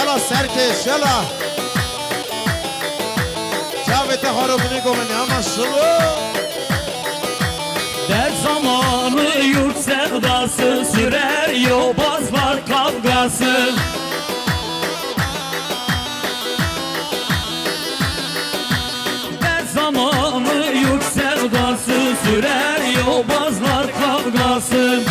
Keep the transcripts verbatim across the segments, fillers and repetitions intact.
Yala serkêş, yala. Çavê te xwe ro binê govendê, ama şilo. Derd zamanı yurt sevdası sürer yobazlar kavgası. Dert zamanı yurt sevdası sürer yobazlar kavgası.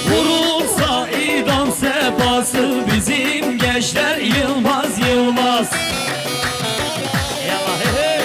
Vurulsa idam sefası bizim gençler yılmaz yılmaz. Yallah, hey, hey.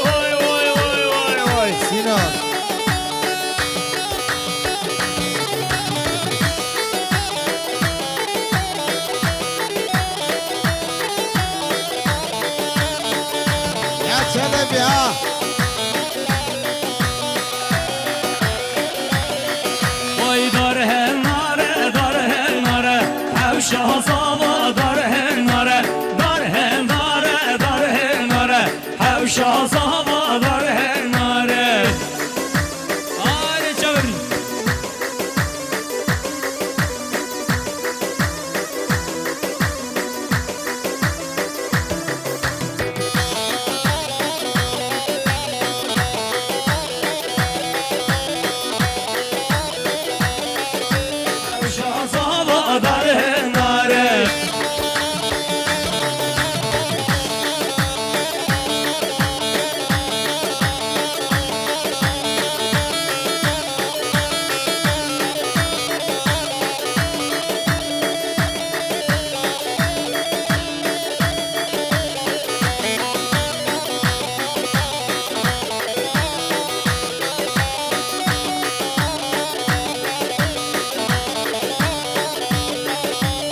Vay, vay, vay, vay, vay, vay, vay. Sinan. Ya Çelebi ha. Vay dar he nare, dar he nare, hewşa zava dar he nare, dar he nare, dar he nare. Hewşa zava dar he nare. Haydi çevirin. Hewşa zava dar he nare.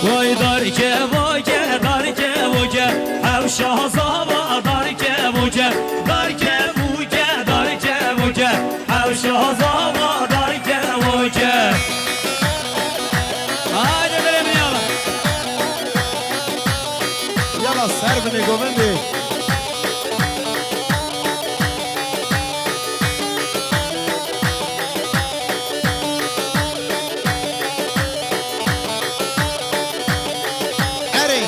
Vay dar kevoke, dar kevoke, hewşa zava dar kevoke, dar kevoke, dar kevoke, hewşa zava dar kevoke. Haydi bire min yala. Yala ser binê govendê. Erê.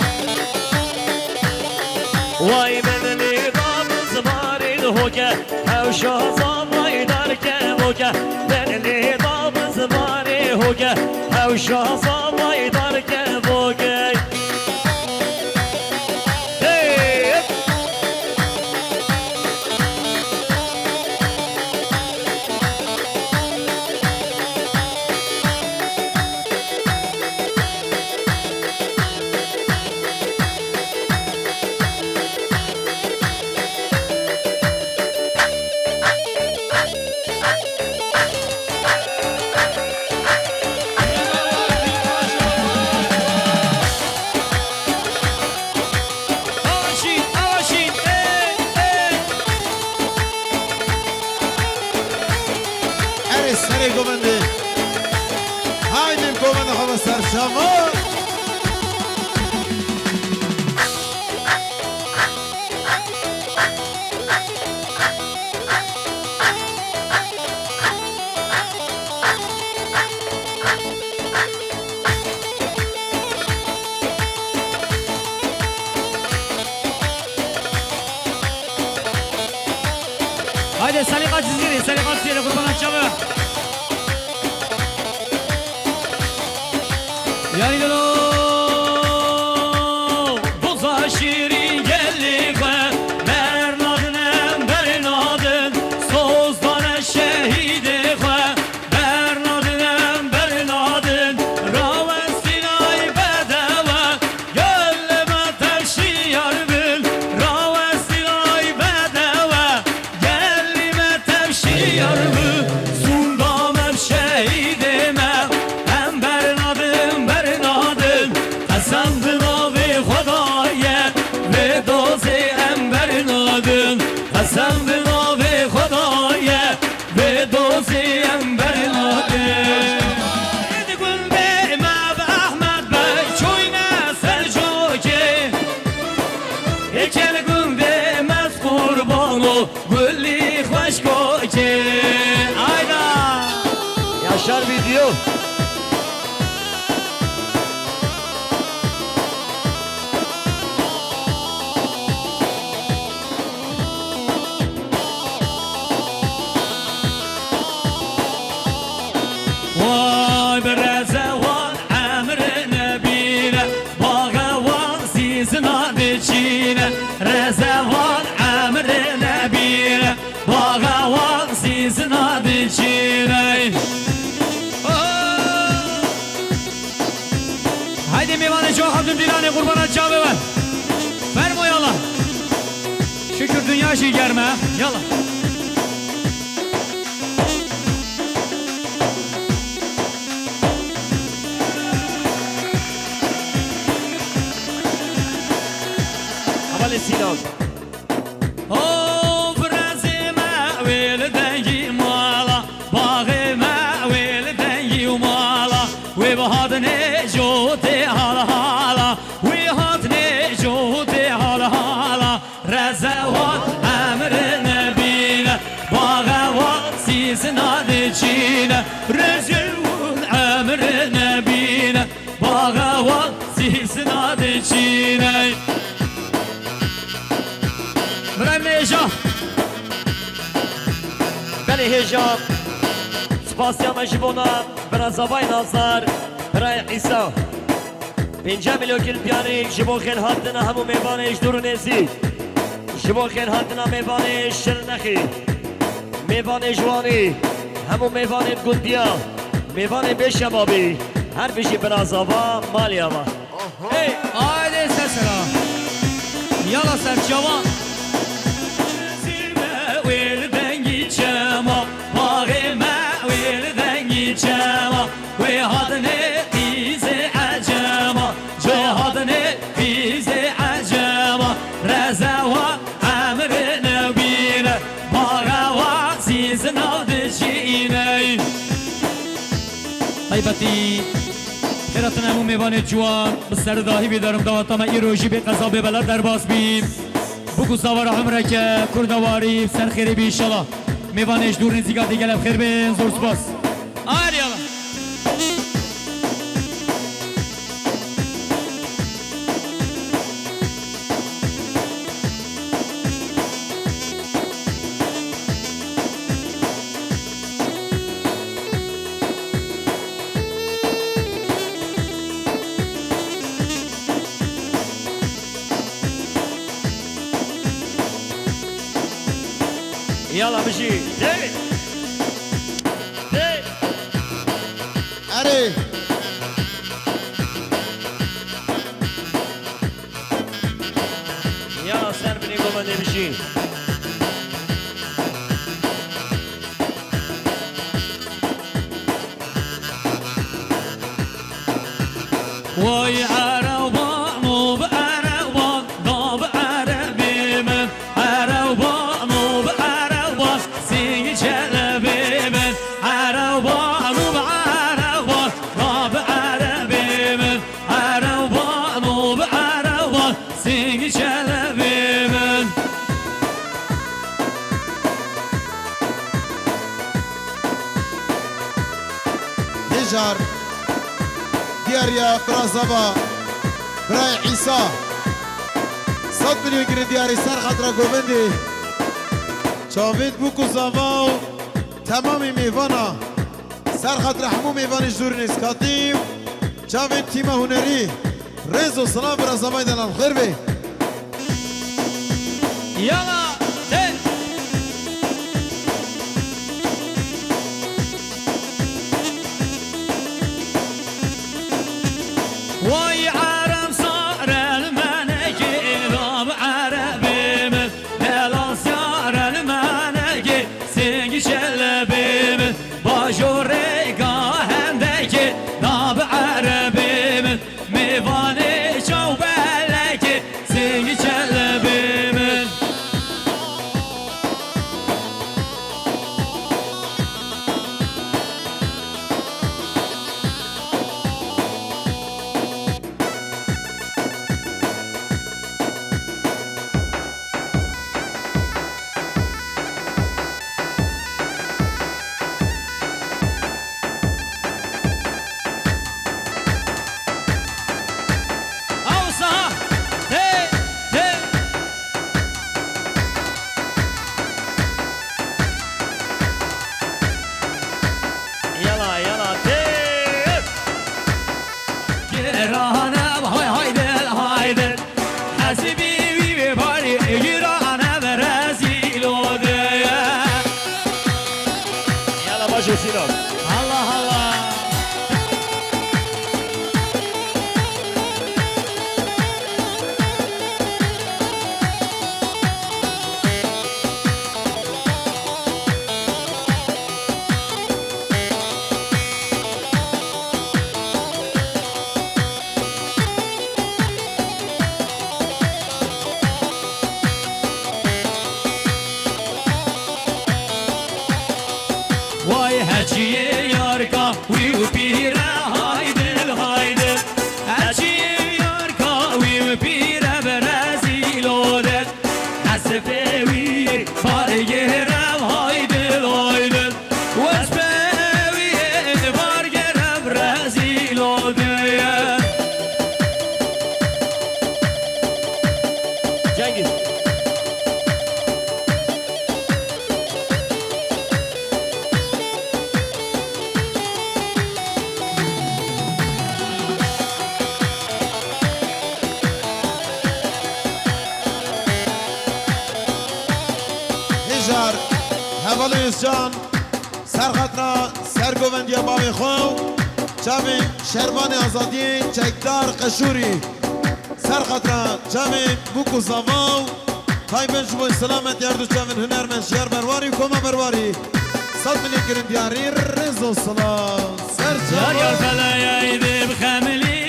Way min lê da bi zimanê hoge, hewşa zavay dar kevoke. Min lê da bi zimanê hoge, hewşa zavay dar kevoke. Hey! Avaşîn, avaşîn, ê, ê. Erê serê govendê. Haydin govenda xwe be ser şama. Haydi, Selîqa Cizîrî, Selîqa Cizîrî, qurbana çawe. Yanî dilo, doza şîrîn gelê xwe, bernadin em bernadin, soz dane şehîdê xwe. Bernadin em bernadin, rawestînay bedewe, gelê me tev şiyar bin, rawestînay bedewe, gelê me tev şiyar bin, sûnda me bi Şkoke, ayda. Yaşar Video. Vay bi rezewan emrine bîne, baxe wan sîzina diçîne, rezewan emrine bîne. Baxa wan sîzina diçîney. Haydi mêvanê Cox Abdulcîlanê qurbana çavê we. Fermo yala. Şükür dünya jî germ e. Yala. Hevalê Sînan. Ho, birezê me wê li dengî mala, baxê me wê li dengî û mala, wê bi hatinê jotê hal hala, wê hatinê jotê hal hala. Rezewan emrine bîne, baxewan sîzina diçîne, rezewûn emrine bîne. Baxa wan sîsina diçîney. Birayê min ê hêja. Belê hêja. Spasiya me ji bona bira Zavay Nazar, birayê Îsa. Pêncî milyon kil diyarî ji bo xêr hatina hemû mêvanê ji dûr û nêzîk. Ji bo xêr hatina mêvanê Şirnexî. Mêvanê Ciwanî, hemû mêvanê gundiya, mêvanê bêşemabî, her bijî bira zava, maliya me. Hey! Haydi sesera. Yala ser çavan. Wê li dengî çema, baxê me wê li dengî çema, wê hatinê qîzê ecema, wê hatinê qîzê ecema, rezewa Emrine bîne, barewa sîzina diçîney. Taybetî xêratin hemû mêvanê ciwan bi serdahî vî derim daweta me îro jî bê qeza bê bela derbas bî. Bûk û zavara umreke kurda warî ser xêrê bî înşallah. Mêvanê ji dûr nêzîka dî gelek xêr bên, zor spas. Ariyala. Yala bijî. Hey! Hey! Erê! Ya ser binê govendê bijî. Way ereban û bi ereban, da bi erebê min. Ereban û bi ereban, sîngî çelebê min. Ereban û bi ereban, da bi erebê min. Ereban û bi ereban, sîngî çelebê min. Hejar, diyariya bira Zava, birayê Îsa. Sed milyon kirin diyarî ser xatira govendê. Çavên Bûk û Zava û temamê mêvana. Ser xatira hemû mêvanê ji dûr nêzîkatî û çavên tîma hunerî, rêz û silav bira Zavay delal xêr be. Yala, te. Way Ereb sare li menekê, da bi Erebê min, delal sare li menekê, sêngî çelebê min. Bajorê ga hendekê, da bi Erebê min. Mêvanê çaw belekê, sêngî çelebê min. Şiraz. Allah Allah. Vay heçiyê yarka wî û pîre, haydil, haydil. Heçiyê yarka wî û pîre bi rezîlo de. Hesifê wî bargêre, haydil, haydil. Wespê wî bargêre bi rezîlo de. Cengiz. Hêjar, hevalê Özcan, ser xatira sergovendiya bavê xwe, çavên şervanê azadiyê çekdar Qeşûrî. Ser xatira çavên bûk û zava û taybet ji bo selametî her du çavên hunermend Şiyar Berwarî û Koma Berwarî. Sed milî kirin diyarî, rêz û silav. Ser çava. Yar yar feleyey dê bixemilî,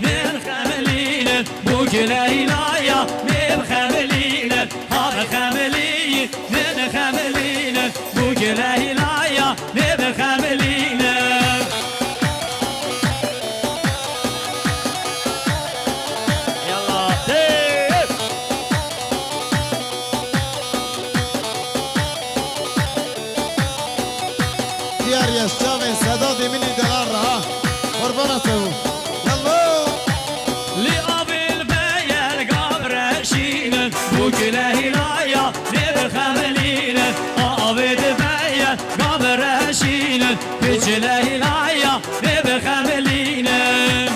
dê bixemilî, bûk Leylaya dê bixemilî, ha bixemilî, dê bixemilî, bûk Leylaya dê bixemilî. Yalla. Hey! Diyar ya çavên Sedadê min ê delal re ha. Qurbana te bû. Yalla. Li avêl beyel gav reşînin, bûk Leylaya dê bixemilînin. Avê dibeyel gav reşînin, bûk Leylaya dê bixemilînin.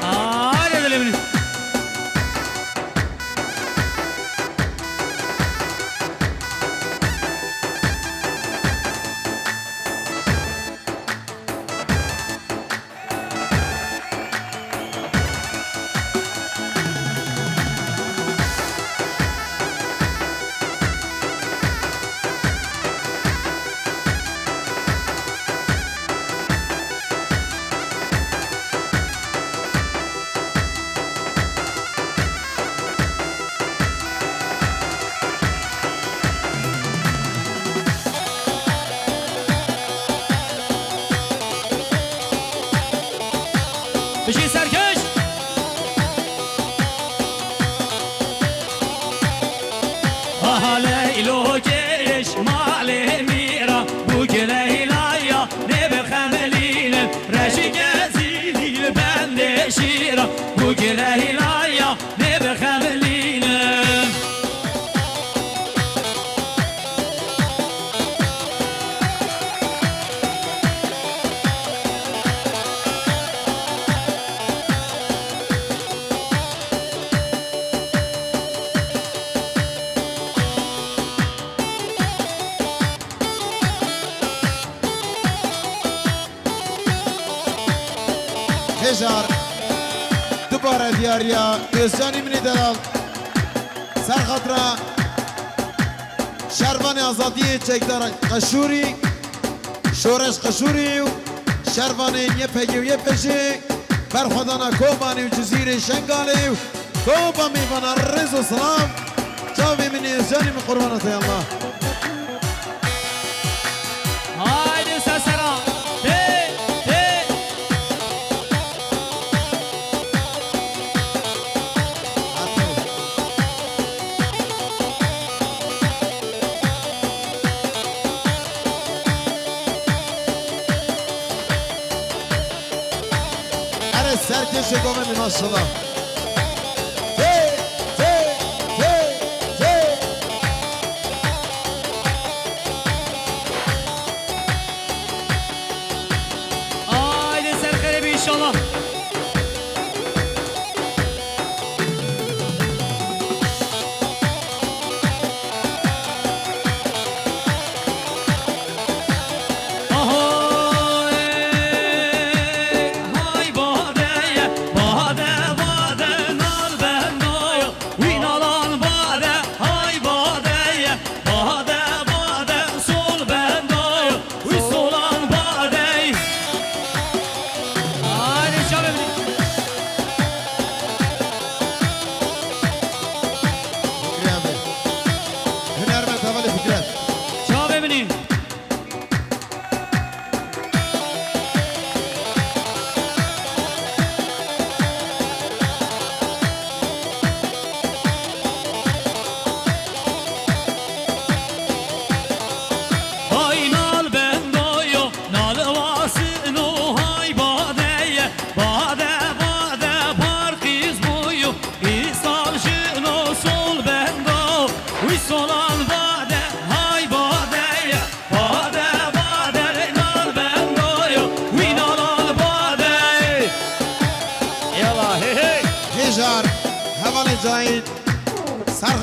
Haydi dilê min. Bijî serkeş! Aha Leylo keş malê mîra, bûk Leylaya dê bixemilînin, reşîke zîlî li bendê şîra, bûk Leylaya dê bixemilînin. Hêjar, dubare diyariya Özcanî min ê delal. Ser xatira şervanê azadiyê çekdar Qeşûrî, Şoreş Qeşûrî û şervanên Y P G û Y P J, berxwedana Kobanê û Cizîrê Şengalê û Koba mêvana rêz û silav, çavê min ê Özcanî min qurbana te ya Allah. Haydi sesera. Tê, tê. Erê serkêşê govendê maşallah. Tê, tê, tê, tê. Haydi ser xerê bî inşallah. Aho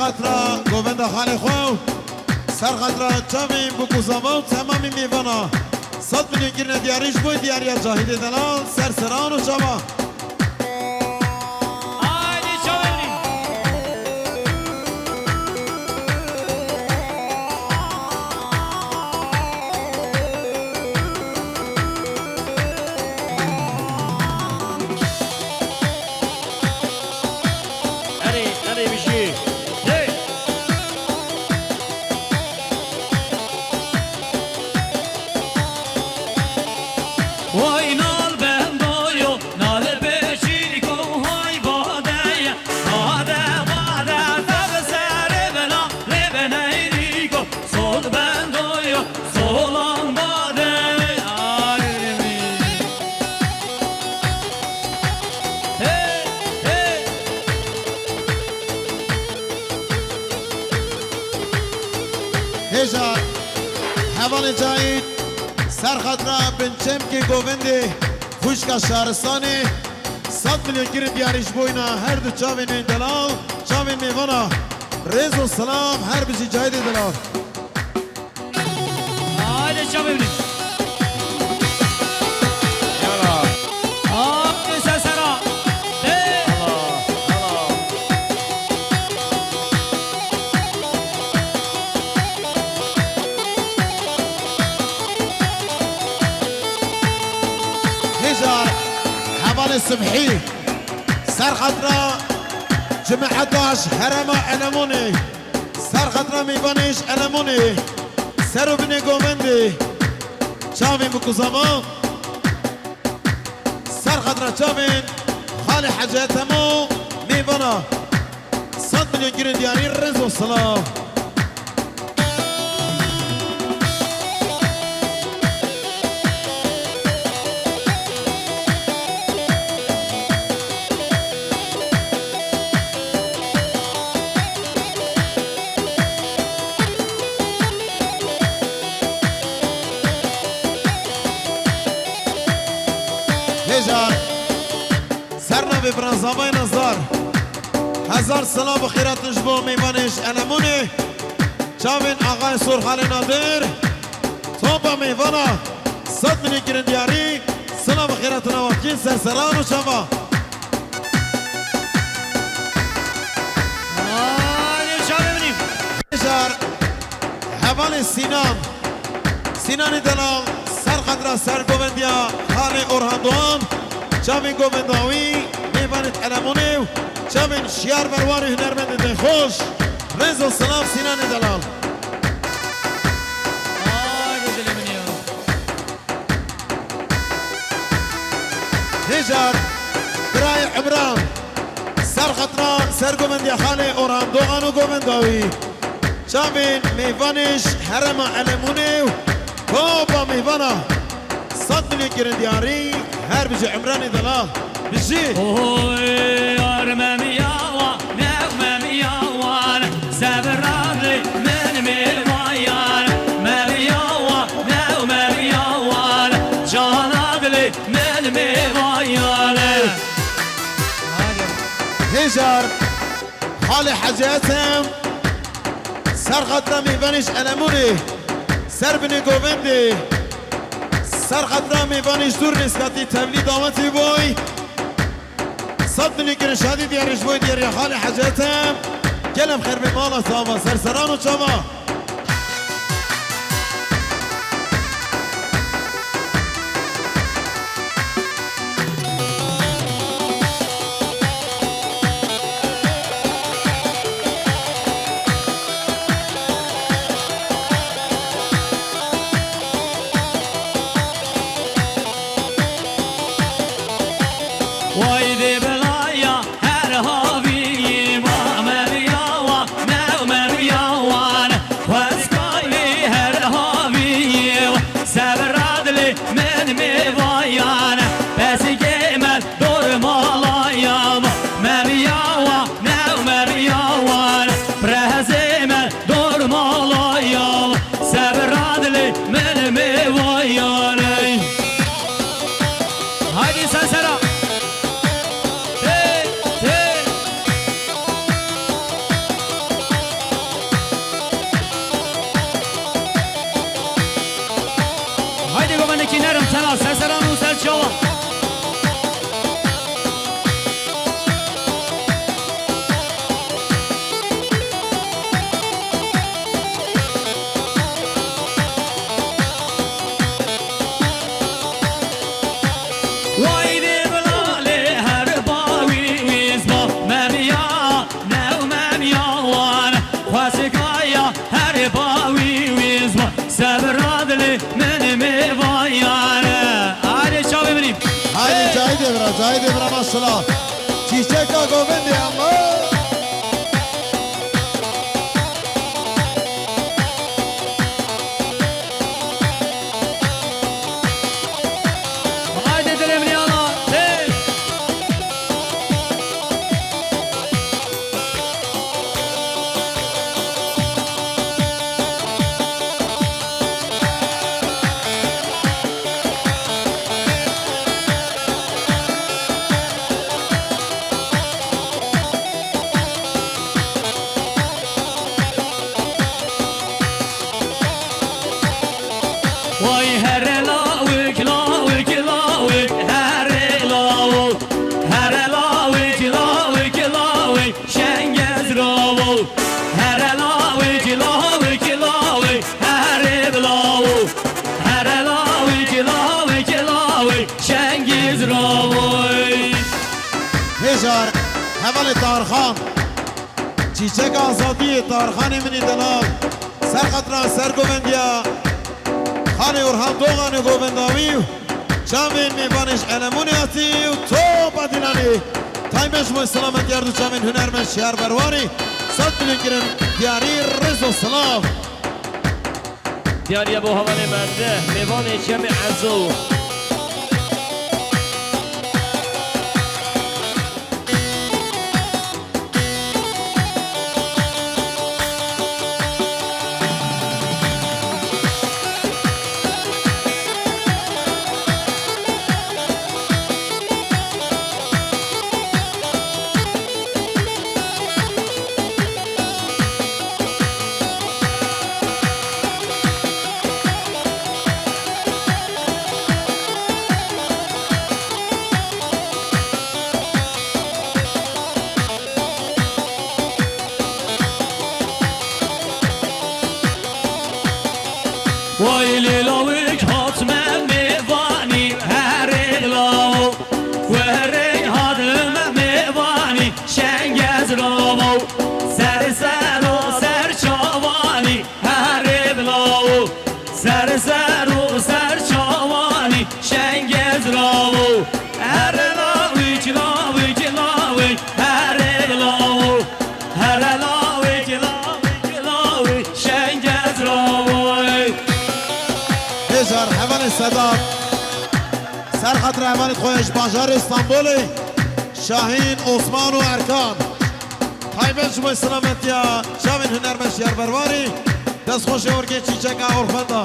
Xatra govenda xalê xwe û ser xatra çavên Bûk û Zava û temamî mêvana sed milyon kirine diyarî ji bo diyariya Cahîdê Delal, ser seran û çava. Haydi çavên. Erê, erê bijî. Hey! Way nal bendo yo, nal beşîko, hay bade ye, bade, bade, te bi serê bila lê bi neyrîko, sol bendo yo, solan bade. Ay, hey, hey. Hêja hevalên Cahîd, ser xatira binçemkê govendê xwişka şaristanê, sed milyon kirin diyarî ji boyna her du çavên ên delal, çavên mêvana. Rêz û silav, her bijî Cahîdê Delal. Haydi çavê bînin. Yala. Haydi sesera. Hey. Yala, yala. Hêjar hevalê Sibhî, ser xatira cemaeta ji herêma Elemonê. Ser xatira mêvanê ji Elemonê, ser û binê govendê, çavên Bûk û Zava, ser xatira çavên xalê Hecê Ethem û mêvana, sed milyon kirin diyarî, rêz û silav. Hêjar, ser navê Birazavayê Nazar, hezar silav û xêratin ji bo mêvanê ji Elemonê, çavên Axayê Sor Xalê Nadir, topa mêvana, sed milyon kirin diyarî, silav û xêratina wan kîn ser seran û çava. Ay, çavê min î. Hêjar, hevalê Sînan. Sînanê Delal, ser xatira sergovendiya xalê Orhan Doğan, çavên govenda wî, mêvanê Elemonê û çavên şiyar, berwar û hunermendê dilxweş. Rêz û silav Sînanê Delal. Ay, dilê min ya. Hêjar, birayê Imran, ser xatira sergovendiya xalê Orhan Doğan û govenda wî, çavên mêvanê ji herêma Elemonê û topa mêvana, sed milyon kirin diyarî, her bijî Imranê Delal. Bijî. Oy, yar memiya wa, mew memiya wan, seviradli min mêvayan, memiya wa, mew memiya wan, canadli min mêvayan. Hêjar, xalê Hecê Ethem, ser xatira mêvanê ji Elemonê, ser binê govendê, ser xatira mêvanê ji dûr nêzkatî tevlî dawetî boy. Sed milyon kirin şadî diyarî ji bo diyariya xalê Hecê Ethem. Gelem xêr bê mala sava, ser seran û çava. Way dê bilaya her havî, ma meriya wa, mew meriya wan, xwezkayê her havî, seviradlê min mêvayan, pesikê me dor malaya, ma meriya wa, mew meriya wan, prezê me dor malaya, seviradlê min mêvayan. Haydi sesera. Hey, hey. Kî nerim sena ser seran û ser çavan. Way dê bila lê her bawî wîz ba memiya, new memiya wan xwesikaya her bawî wîz ba. Sebra dilê min mêvayan e. Haydi çavê min î. Haydi Cahidê bira, Cahidê bira maşallah. Çîçeka govindê ama. Haydi dilê min yana. Hey. Vay here lawik, lawik, lawik, here lawo. Here lawik, lawik, lawik, şengez rawo. Here lawik, lawik, lawik, here lawo. Here lawik, lawik, lawik, şengez rawo. Hêjar, hevalê Tarxan. Çîçeka azadiyê Tarxanê min î delal. Ser xatira sergovendiya Xanê Orhan Doğanê govenda wî û çavên mêvanê ji Elemonê hatî û topa dîlanê taybet ji bo selametiya her du çavên hunermend Şiyar Berwarî sed milyon kirin diyarî rêz û silav. Diyariye bo hevalê mende, mêvanê çemê Ezo. Way lê lawik hat me mêvanî, herê lawo. Werê hat me mêvanî, şengez rawo. Ser ser û ser çavanî, herê lawo. Ser ser û ser çawanî şengez rawo. Here lawik, lawik, lawik, here lawo. Here lawik, lawik, lawik, şengez rawo. Hêjar hevalê Sedat. Ser xatira hevalê xwe ji bajarê Stenbolê, Şahîn, Osman û Erkan. Taybet ji bo selametiya çavên hunermend Şiyar Berwarî, destxweşê orgê çîçeka orxenda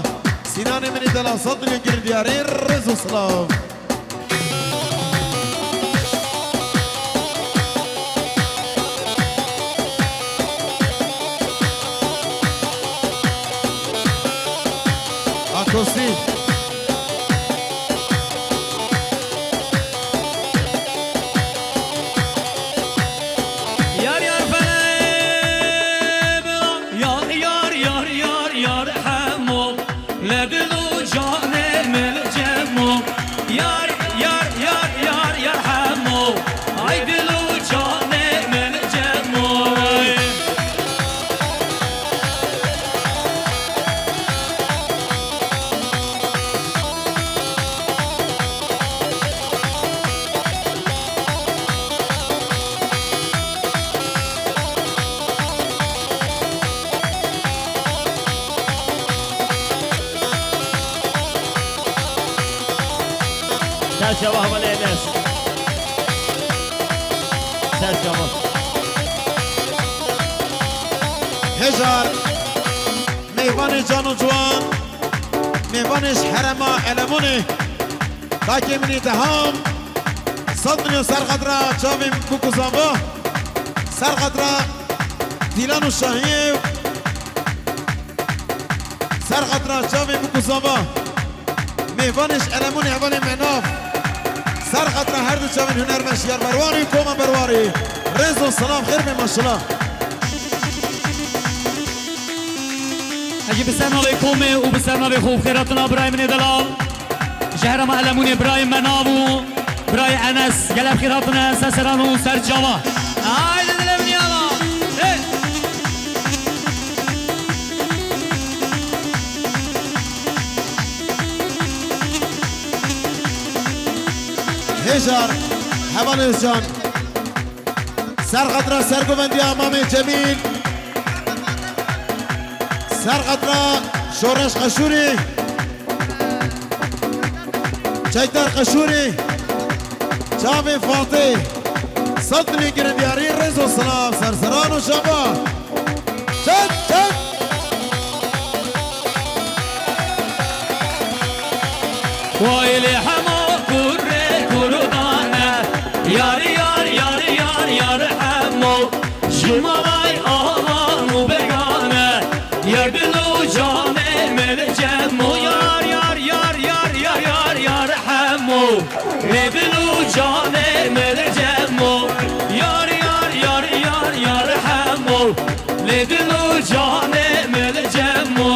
Sînanê min î delal sed milyon kirin diyarî rêz û silav. Akostîk. Yar yar felê bila, yar yar yar yar yar hemo, le dil û canê min cemo. Yar yar yar yar yar hemo, ay dil û canê min cemo. Ser çava hevalê Enes. Ser çava. Hêjar, mêvanê can û ciwan, mêvanê ji herêma Elemonê, kakê min î Deham, sed milyon ser xatira çavên bûk û zava, ser xatira Dîlan û Şahiyê, ser xatira çavên bûk û zava. Mêvanê ji Elemûnê hevalê me nav. Ser xatira her du çavên hunermend Şiyar Berwarî û Koma Berwarî. Rêz û silav, xêr be, maşallah. Ejî bi ser navê komê û bi ser navê xwe û xêratina birayê min ê delal. Ji herêma Elemûnê birayê me nav û birayê Enes. Gelek xêr hatine ser seran û ser çava. Haydi dilê min yala. Hey. Hêjar, hevalê Özcan. Ser xatira sergovendiya Mamê Cemîl. Ser xatira Şoreş Qeşûrî. Çekdar Qeşûrî. Çavê Fatê. Sed milyon girindiyarî, rêz û silav, ser seran û çava. Çek, çek. Wayê lê hema kurê kurdan e. Yar, yar, yar, yar, yar hemo. Ji malay avan û began e. Yar dil û canê me li cem o. Yar, yar, yar, yar, yar, yar, yar hemo. Lê dil û canê me li cem o. Yar, yar, yar, yar, yar hemo. Lê dil û canê me li cem o.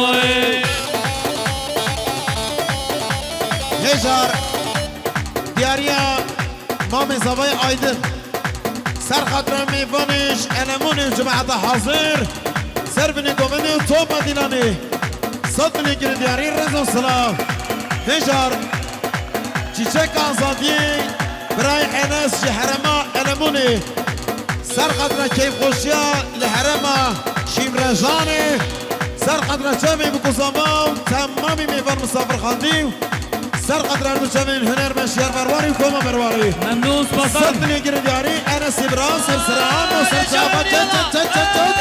Hêjar, diyariya Mamê Zavayê Aydin. Ser xatira mêvanê ji Elemûnê û cemaeta hazir. Ser binê govendê û top medîlanê. Sed milyon girindiyarî, rêz û silav. Hêjar, Çîçek Azadiyê, birayê Enes ji herêma Elemûnê. Ser xatira keyfxweşiya li herêma Şîmrejanê. Ser xatira çavê bikuzava û temamî mêvan misafirxandî û ser xatira her du çavên hunermend Şiyar Berwarî û Koma Berwarî. Memnûn, spas. Sed milyon girindiyarî, Enesî bira, ser sera, ser çava, çek, çek, çek, çek, çek.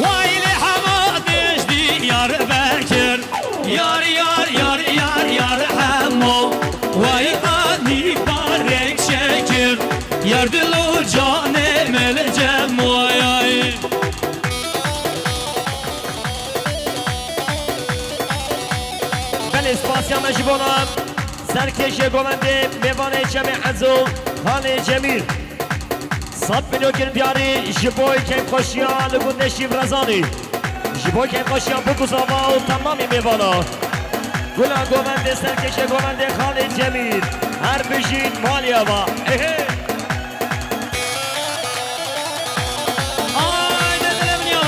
Way lê hema dêj Diyarbekir. Yar, yar, yar, yar, yar hemo. Way anî barek şekir. Yar dil û canê me li cem o, ay. Belê, spasiya me ji bona serkêşê govendê mêvanê Çemê Ezo, Xalê Cemîl. Sed milyon girindiyarî ji bo keyfxweşiya li gundê Şîvrezanî. Ji bo keyfxweşiya bikuzava û temamî mêvana. Gula govendê serkêşê govendê Xalê Cemîl. Her bijîn malî ava. Ehê. Haydi dilê min ya.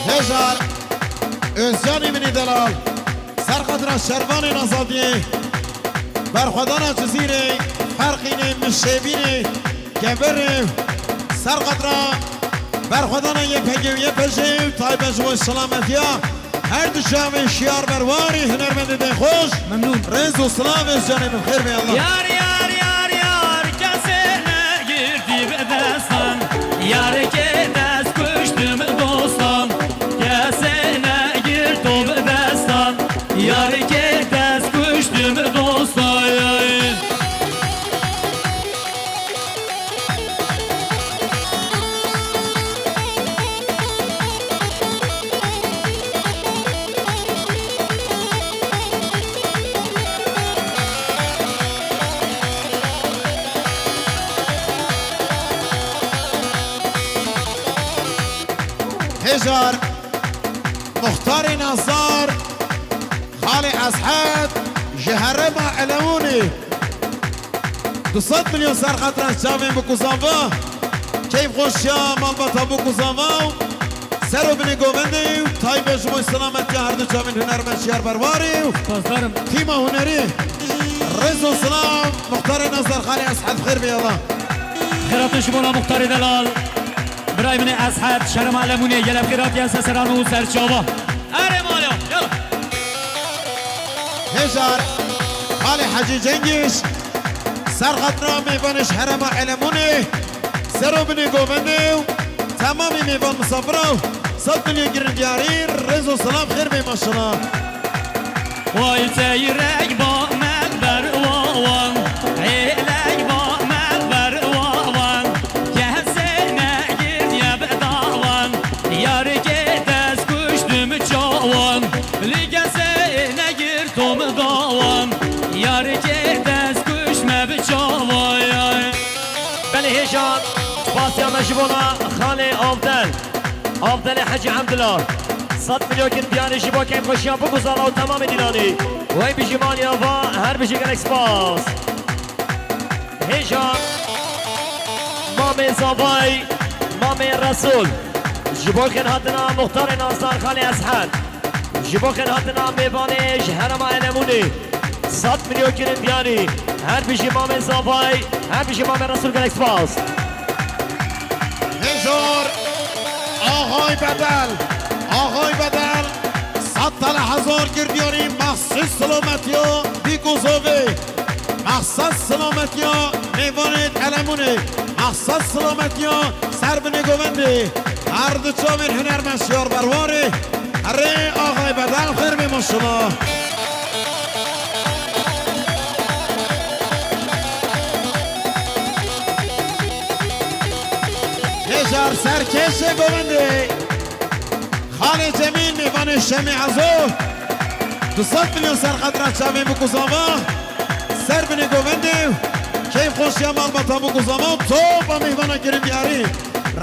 Hêjar, Özcanê min ê delal. Ser xatira şervanên azadiyê, berxwedana Cizîrê, Ferqînê, Mişêbînê, Geverê, ser xatira berxwedana Y P G û Y P J û taybet ji bo selametiya her du çavên Şiyar Berwarî, hunermendê dengxweş. Memnûn. Rêz û silavê canê min, xêr be Allah. Yar, yar, yar, yar, kesê negirtî bi destan. Yarikê dest kuştim dostan, kesê negirto bi destan. Yarikê dest kuştim dostan. Hêjar, Muxtarê Nazar, Xalê Eshed, ji herêma Elewûnê. Du sed milyon ser xatira çavên bikuzanva, keyfxweşiya malbata bikuzanva û ser û binê govendê û taybet ji bo selametiya her du çavên hunermend Şiyar Berwarî û Spasdarim. Tîma hunerî. Rêz û silav, Muxtarê Nazar, Xalê Eshed, xêr bê Allah. Xêratin ji bona Muxtarê delal. Birayê min ê Eshed, şerema Lemûnê, gelek xêratiye ser seran û ser çava. Erê mala, yala. Hêjar, Xalê Hecî Cengiz, ser xatira mêvanê ji herêma Elemûnê, ser û binê govendê û Temamê mêvan misafira, sed milyon girindiyarî, rêz û silav xêr bê maşallah. Way teyrek ba me ber wawan, hêlek ba me ber wawan, kesê negirtiye bi dawan, yarikê dest kuştim çawan, li kesê negirtom dawan, yarikê dest kuş me bi çawayan. Belê hêja, spasiya me ji bona xalê Avdel. Avdelê Hecî Evdila. Sed milyon girindiyarî ji bo keyfxweşiya Bûk û Zava û temamê dîlanî. Wey bijî maliya va, her bijî gelek spas. Hêja, mamê Zavay, mamê Resûl. Ji bo xêrhatina muxtarê Nazar xalê Eshed. Ji bo xêrhatina mêvanê ji herêma Elemûnê. Sed milyon girindiyarî. Her bijî mamê Zavay, her bijî mamê Resûl gelek spas. Hêjar, Axay Bedel, Axay Bedel, sed tele hezar girindiyarî, mexsûs silametiya Bîk û Zavê, mexsûs silametiya mêvanê Elemûnê, mexsûs silametiya ser binê govendê, her du çavên hunermend Şiyar Berwarê, Erê, Axay Bedel xêr bê maşallah. Hêjar serkêşê govendê. Xalê Cemîl mêvanê Şemê Ezo. Du sed milyon ser xatira çavên Bûk û Zava. Ser binê govendê. Keyfxweşiya malbata Bûk û Zava. Topa mêvana girindiyarî.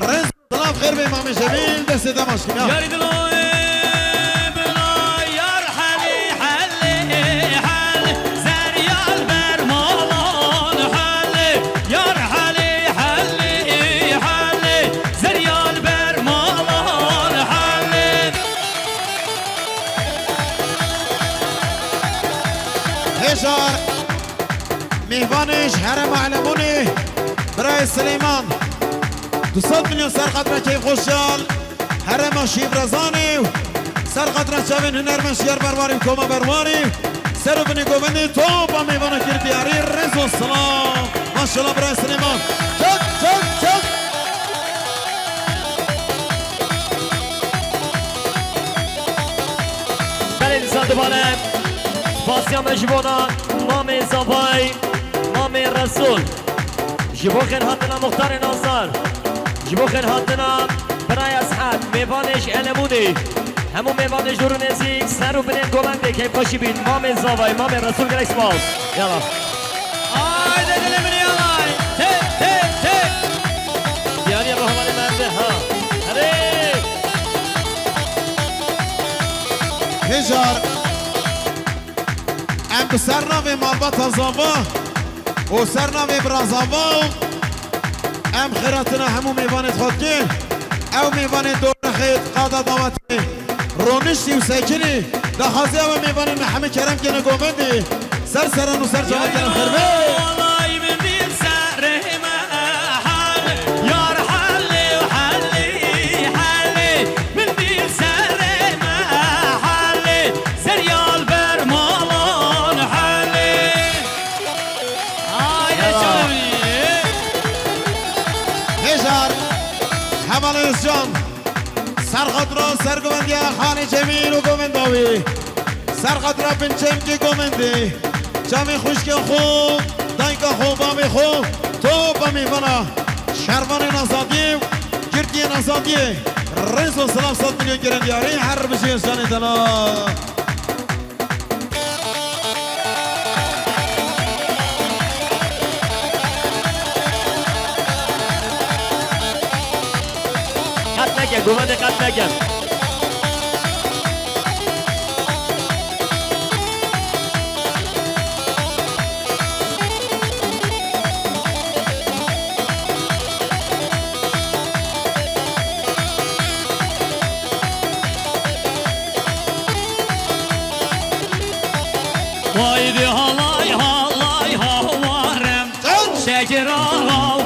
Rêz Silav xêr bê Mamê Cemîl, destê te baş kim ya. Yarî dilo ê bila yar helî helî hel, zeryal ber malan hel, yar helî helî hel, zeryal ber malan hel. Hêjar, mêvanê ji herêma Elemûnê, birayê Silêman. Du sed milyon ser xatira Keyfxweşiyal, herêma Şîvrezanê û ser xatira çavên hunermend Şiyar Berwarî û Koma Berwarî, ser û binê govendê topa mêvana kir diyarî, rêz û silav. Maşallah birayê Silêman. Çak, çak, çak. Belê dîsa dubare spasiya me ji bona Mamê Zavay, Mamê Resûl. Ji bo xêrhatina Muxtarê Nazar. Ji bo xêrhatina Birayê Eshed, mêvanê ji Elemûnê. Hemû mêvanê ji dûr û nêzîk, ser û binên govendê keyfxweşî bîn. Mamê Zavay, Mamê Resûl gelek spas. Yala. Haydi dilê min yalay. Tê, tê, tê. Diyarî rohmanê me de ha. Erê. Hêjar. Em bi ser navê malbata Zava û ser navê bira Zava û em xêratina hemû mêvanê xwe dikin. Ew mêvanê dormexê qada dawetê roniştî û sekinî daxwaziya we mêvanên me hemî kerem kene govendê ser seran û ser çavan kene xêr be. Alay min dî serê me hel, yar helê û helî helê, min dî serê me helê, seryal ber malan helê. Ay, Yala. Eşanî. Hêjar, Hevalê Özcan. Serxatira sergovendiya Xanê Cemîl û govenda wî. Serxatira binçemkê govendê. Çavê xwişkê xwe, dayika xwe, bavê xwe, topa mêvana şervanên azadiyê û girtiyên azadiyê. Rêz û silav sed milyon gerendiyarî her bijî Özcanê dela. Qet neke, govendê qet neke. Haydi halay halay hawarem. Şekir ağa